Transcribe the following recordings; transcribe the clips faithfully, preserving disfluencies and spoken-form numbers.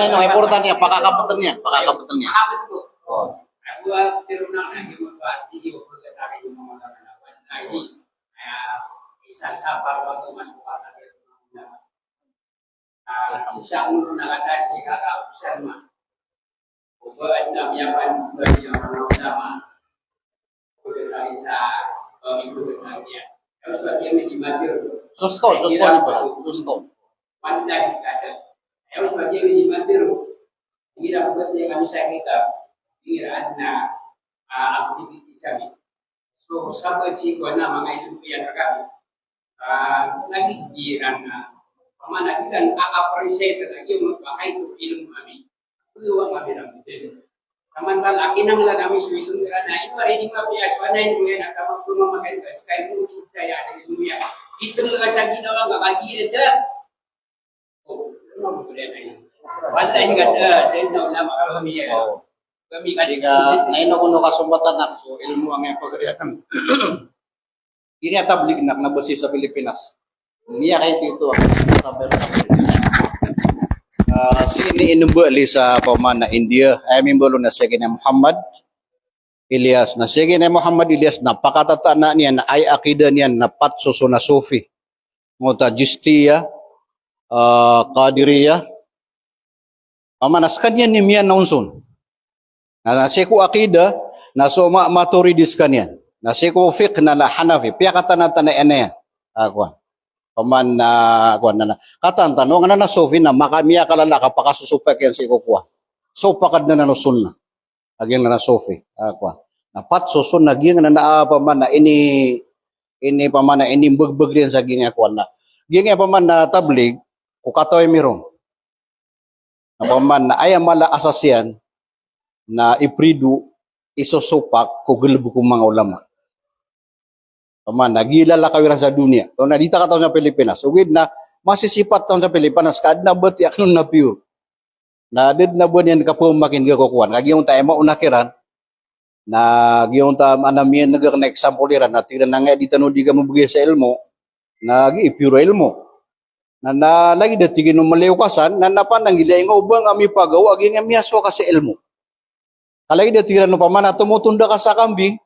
Ano, importante niyan, pakakapeten iyan, pakakapeten iyan. O. Sosko, sosko ni pala, sosko. Ngira ko ba tiya kami sa kitab, ngira adn a, ah, activity sa mi. So, sabaad sii ko ana manga ilmo iyan rkami. Ah, lagid iran na, pman lagid iran a-appreciate lagid iyan a mapakay ko ilmo ami. Peluang ami ran. Samantala a kinanglan ami so ilmo iran na, ino ari di mapiya so ana ilmo iyan a taman ko mamakan ka ska ilmo, so saya a ilmo iyan. Ito nga sa ginawa nga kagiya da. Wallahi, ka, ah, dahil na ulama kami, ah. Oo. Kami kasi. Ika, na ino ko no kasombatan na so ilmo a miyapagari akn. Giya tablig na kna ba sii sa Pilipinas. Miyakaito ito a saber. Ah, sii inimbali sa pman a India, aya mimbaloy na Sayyidina Muhammad Ilyas. Na Sayyidina Muhammad Ilyas na pakatataan iyan na aya akida niyan na pat so, so na Sufi. Ngota Jistiyah, ah, Qadiriyah. Pman a skaniyan i miyanao on. Na, na sii ko akida, na so ma-, Maturidi skaniyan. Na sii ko fiqh na la Hanafi. Piyakatanatanaan iyan. Ah, kowan. Pman na, kowan na, na. Katantan o ngana na Sufi na maka-, miyakalala ka pakasosopak iyan sii ko kowan. Sopak adn anan o sunnah. A giyangkanan a Sufi. Ah, kowan. Na pat so sunnah giyangkanan a, ah, pman na ini, ini pman na inimbegbeg iyan sa giyangkai a kowan na. Giyangkai a pman na tablig, ko katawi ami ron. Na pman na aya mala a asas iyan na iprido, isosopak ko galbk o manga ulama. Pman na giya lalakaw iran sa doniya. Taw na di ta kataw sa Pilipinas. Ogaid na masisipat taw sa Pilipinas ka adn a batiya akn on na pure. Na da dn a ba niyan kapamakin'ga ko kowan. Ka giyangkoto a aya maona kiran. Na giyangkoto a ana miyan'ga akn a example iran. Na tig iran a ngaya di tano di ka mabgay sa ilmo. Na giya i pure a ilmo. Na, na lagid a tig iyan o maliyo ka san, na, na pananggila iyan o ba nga mipagawa a giyangkai a miyasowa ka sa ilmo. Ka lagid a tig iran o pman a tomotonda ka sa kambing,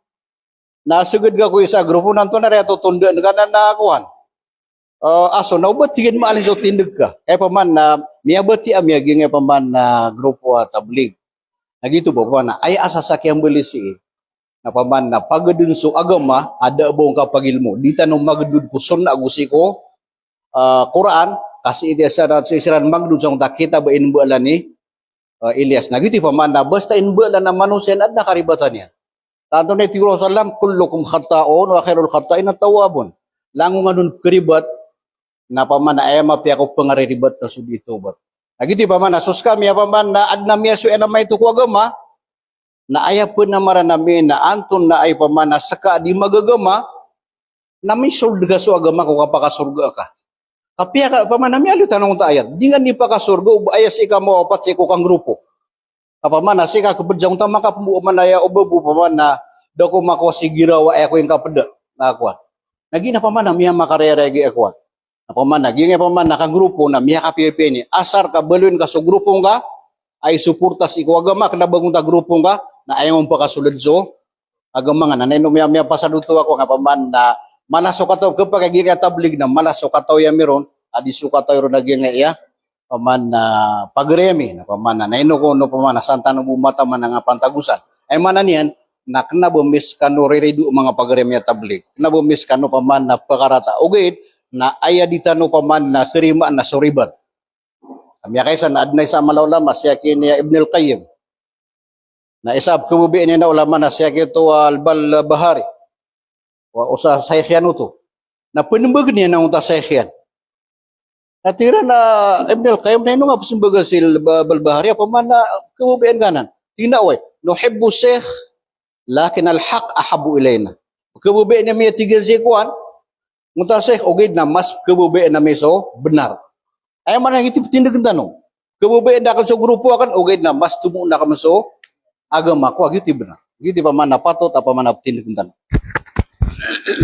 na seged ka ko isa a grupo na antonaa i totonda ngka na, na kowan. Eh, aso, na o ba tig iyan maalin so tindeg ka. Kaya pman na miyabatiya ami a giyangkai pman na grupo a tablig. Na giyoto ba pman na aya asas a kiyambali sii. Na pman na pagedon so agama, a da a ba on kapagilmo. Di tano magedod ko sunnah ago sii ko, ah, Qur'an, ka sii di sa, sii siran magedod sa giyangkoto a kitab a inimbaal i, ah, Ilyas. Na giyoto i pman na basta inimbaal a manosiya na adn a karibatan iyan. Tanto na i tig o Rasulullah sallam, "Kullukum khatta'un wa khairul khatta'ina tawwabun." Langon anon pkaribat, na pman na aya mapiya ko pangariribat na so di tobat. Na giyoto i pman na so skami a pman na adn a miyasowa iyan a maito ko agama, na aya pn a marana mi na antonaa i pman na ska a di magagama, na misold ka so agama ko kapakasorga ka. Kapiya ka pman na miyalita na onta ayat. Di nga di pakasorga o ba aya sii ka mawapat sii ko kangrupo. Ka pman na sii ka keped sa onta makapembo pman aya o ba bo pman na da ko makowa sii girawa aya ko ingkapeda. Na kowa. Na giya pman na miyamakarayaraya giya kowa. Na pman na giyangkai pman na kangrupo na miyakapiyapiya ini. Asar ka baloyin ka so grupo ngka a isuporta sii ko agama kena ba gonta grupo ngka na aya ngka on pakasold so agama nga na ino miya, miyapasad oto ako nga pman na mala so kataw, kepakay giyangkai a tablig na mala so kataw iyan miron, a di so kataw iron a giyangkai a pman na pagari ami, na pman na ino ko, no pman na san tano bo mataman a nga pantagosan. Aya maana niyan, na kena ba miskano rirido manga pagari ami a tablig. Kena ba miskano pman na pakarata. Ogaid, na aya di tano pman na terima na so ribat. Miyakaisa na adn a isa a mala a ulama, siyaki niyan Ibn al-Qayyim. Na isa a pkhababayaan iyan a ulama na siyaki oto a Al-Barbahari. Wa osa shaykh iyan oto. Na penembag iyan a onta shaykh iyan. Na tig iran a Ibn al-Qayyim na ino nga pesembag si Al-Barbahari a pman na pkhababayaan ka anan. Tig iyan a oway, "Nuhibbu shaykh, lakin al-haqq ahabbu ilayna." Pkhababayaan ami a tig iyan si kowan, onta shaykh, ogaid na mas pkhababayaan ami so benar. Aya maana giyoto i petindegen tano. Pkhababayaan aken so grupo aken, ogaid na mas tomo aken so agama ko, a giyoto i benar. Giyoto i pman na patot a pman a petindegen tano.